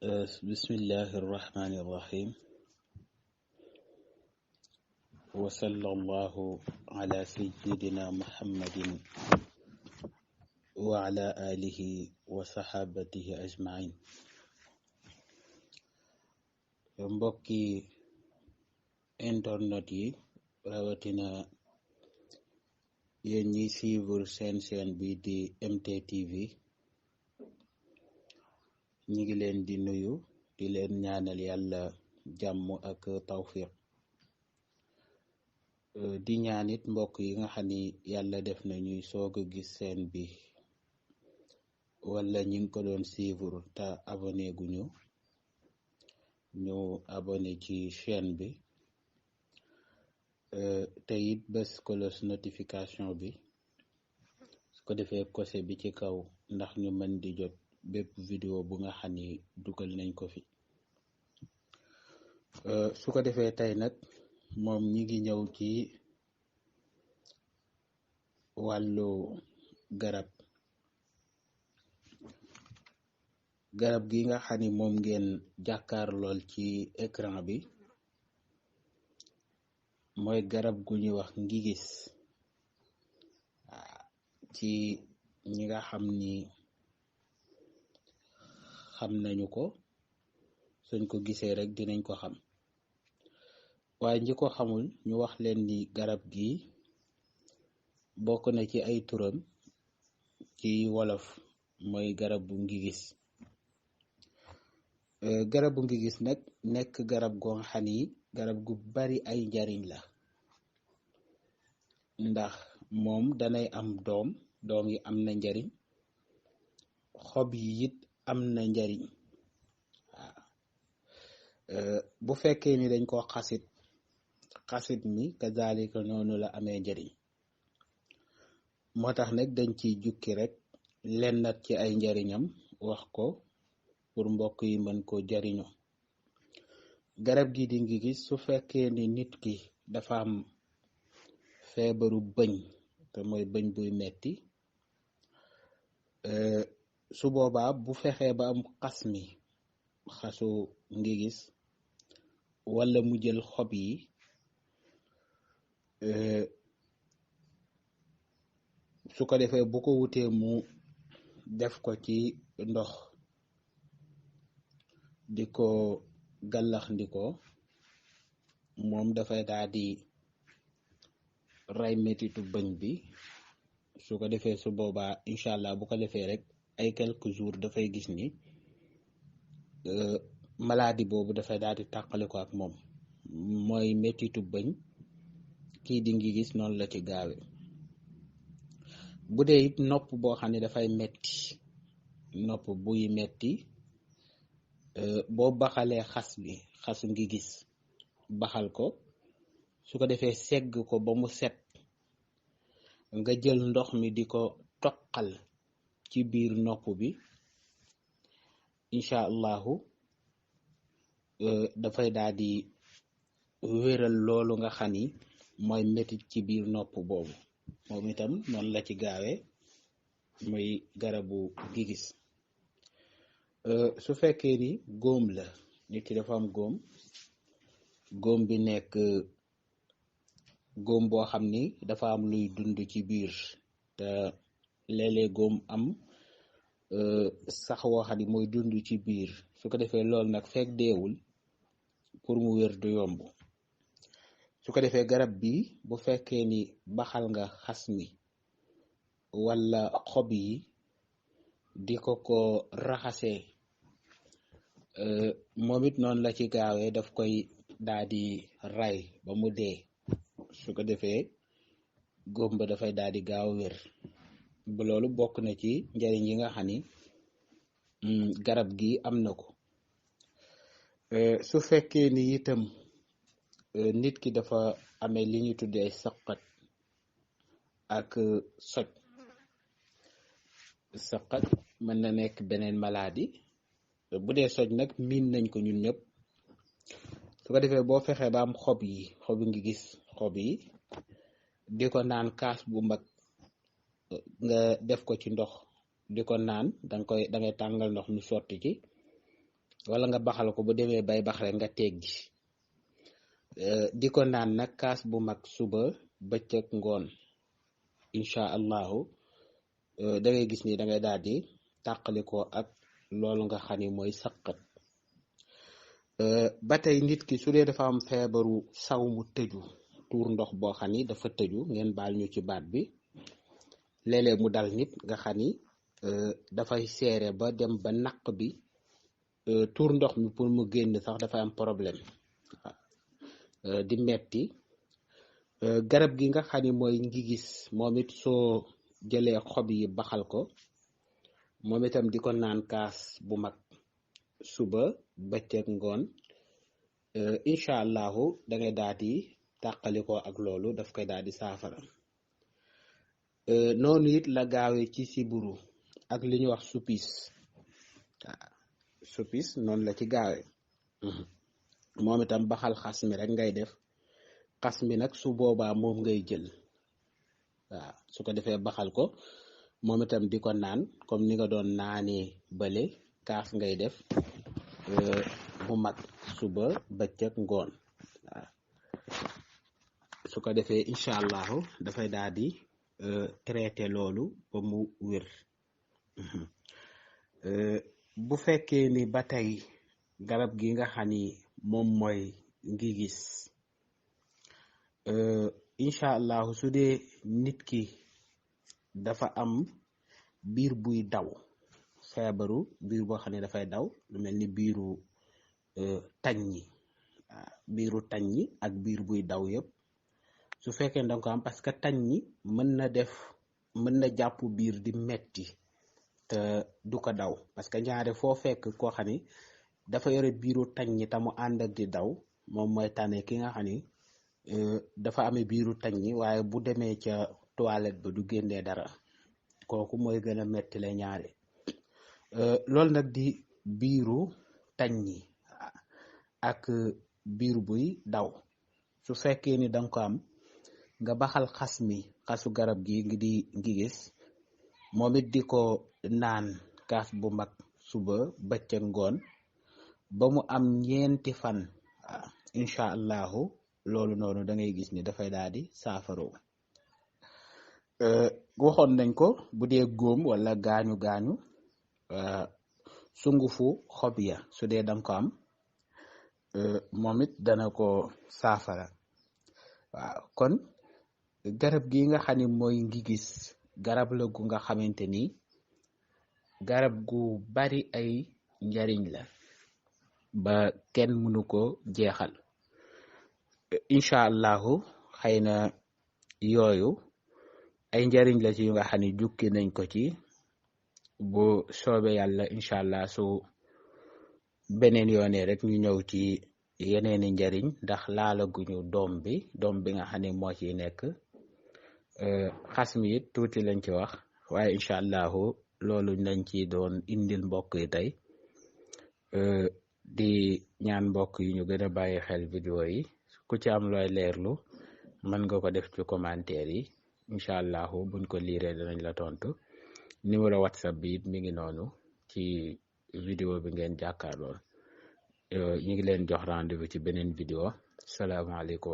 bismillahi irrahmani irrahim wa sallallahu ala sayyidina muhammadin wa ala alihi wa sahabatihi ajmain. Mbokki internet yi rawatina yéen ñi suivre seen chaîne bi di MTTV, ñi ngi leen di nuyu di leen ñaanal yàlla jàmm ak tawfiq. Di ñaanit mbokk yi nga xam ni yàlla def na ñuy soog a gis seen bi wala ñi ngi ko doon suivre te abonné guñu ñu abonné ci chaîne bi te it bés cloche notification bi su ko defee cloche bi ci kaw ndax ñu mën di jot bépp vidéo bu nga xam ni dugal nañ ko fi. Su ko defee tey nag moom ñi ngi ñëw ci wàllu garab gi nga xam ni moom ngeen jàkkaar lool ci écran bi mooy garab gu ñuy wax ngigis. Ci ñi nga xam ni xam nañu ko, suñ ko gisee rek dinañ ko xam, waaye ñi ko xamul ñu wax leen ni garab gi bokk na ci ay turam ci wolof mooy garabu ngigis. Garabu ngigis nag nekk garab goo xam ni garab gu bari ay njariñ la, ndax moom danay am doom yi am na njariñ, xob yi it am na njariñ. Bu fekkee ni dañ ko xasit mi kazalika noonu la amee njariñ. moo tax nag dañ ciy jukki rek lennat ci ay njariñam wax ko pour mbokk yi mën ko jariñoo. garab gi di ngigis su fekkee ni nit ki dafa am feebaru bëñ te mooy bëñ buy metti, su boobaa bu fexee ba am xasu ngigis wala mu jël xob yi su ko defee bu ko wutee mu def ko ci ndox di ko gàllax ndiko, moom dafay daal di rey metitu bëñ bi. su ko defee su boobaa incha allah bu ko defee rek ay quelques jours dafay gis ni maladie boobu dafay daal di tàqale ko ak moom. mooy metitu bëñ kii di ngi gis noonu la ci gaawe. bu dee it nopp boo xam ne dafay metti, nopp buy metti, boo baxalee xasu ngi gis baxal ko, su ko defee segg ko ba mu set, nga jël ndox mi di ko toqal ci biir nopp bi, incha allahu dafay daal di wéral loolu nga xam ni mooy metit ci biir nopp boobu. moom itam noonu la ci gaawee, muy garabu ngigis. su fekkee ni góom la, nit ki dafa am góom bi nekk góom boo xam ni dafa am luy dund ci biir, te léeg-léeg góom am sax woo xam ni mooy dund ci biir. su ko defee loolu nag fekk deewul pour mu wér du yomb. su ko defee garab bi bu fekkee ni baxal nga xas mi wala xob yi di ko raxasee, moom it noonu la ci gaawee, daf koy daal di ray ba mu dee. su ko defee góom ba dafay daal di gaaw wér. bu loolu bokk na ci njariñ yi nga xam ni garab gi am na ko. su fekkee ni itam nit ki dafa amee li ñu tuddee saqat ak saqat mën na nekk beneen maladie. bu dee soj nag miin nañ ko ñun ñëpp. su ko defee boo fexee ba am xobi ngi gis xob yi di ko naan kaas bu mag, nga def ko ci ndox di ko naan, da ngay tàngal ndox mi sotti ci, wala nga baxal ko bu demee bay bax rek nga teggi di ko naan nag kaas bu mag suba bëccëg ngoon incha allahu da ngay gis ni da ngay daal di tàqalikoo ak loolu nga xam ni mooy sëqat. ba tey nit ki su dee dafa am feebaru saw mu tëju tuur ndox boo xam ni dafa tëju ngeen baal ñu ci baat bi léeg-léeg mu dal nit nga xam ni dafay seere ba dem ba naq bi tuur ndox mi pour mu génn sax dafay am problème di metti garab gi nga xam ni mooy ngi gis moom it soo jëlee xob yi baxal ko moom itam di ko naan kaas bu mag suba bëccëg ngoon incha allahu da ngay daal di tàqalikoo ak loolu daf koy daal di saafara. noonu it la gaawee ci siburu ak li ñuy wax supis supis noonu la ci gaawee moom itam baxal xas mi rek ngay def xas mi nag su boobaa moom ngay jël waaw su ko defee baxal ko moom itam di ko naan comme ni nga doon naanee bële kaas ngay def bu mag suba bëccëg ngoon waaw su ko defee incha allahu dafay daal di traité loolu ba mu wér. bu fekkee ni ba tey garab gi nga xam ni moom mooy ngi gis incha allahu su dee nit ki dafa am biir buy daw feebaru biir boo xam ne dafay daw lu mel ni biiru taññi biiru taññi ak biir buy daw yëpp su fekkee danga ko am parce que taññi mën na jàpp biir di metti te du ko daw parce que ñaare foo fekk koo xam ni dafa yore biiru taññi te mu ànd ak di daw moom mooy tane ki nga xam ni dafa amee biiru taññi waaye bu demee ca toilette ba du génnee dara kooku mooy gën a metti la ñaare loolu nag di biiru taññi ak biir buy daw su fekkee ni danga ko am nga baxal xasu garab gi ngi gis moom it di ko naan kaas bu mag suba bëccëg ngoon ba mu am 4 fan incha allahu loolu noonu da ngay gis ni dafay daal di saafaro. waxoon nañ ko bu dee góom wala gaañu sungufu xob ya su dee danga ko am moom it dana ko saafara. waaw kon garab gi nga xam ni mooy ngi gis garab la gu nga xamante ni garab gu bari ay njariñ la ba kenn mënu ko jeexal. incha allahu xëy na yooyu ay njariñ la ci yu nga xam ni jukki nañ ko ci bu soobee yàlla incha allah su beneen yoonee rek ñu ñëw ci yeneeni njariñ ndax laalaguñu doom bi nga xam ne moo ciy nekk. xas mi it tuuti lañ ci wax waaye incha allahu loolu lañ ci doon indil mbokk yi tey di ñaan mbokk yi ñu gën a bàyyi xel vidéo yi ku ci am looy leerlu mën nga ko def ci commentaire yi incha allahu buñ ko liiree danañ la tontu. numéro whatsapp bi it mi ngi noonu ci vidéo bi ngeen jàkkaarlool ñu ngi leen jox rendez-vous ci beneen vidéo salaamaaleykum.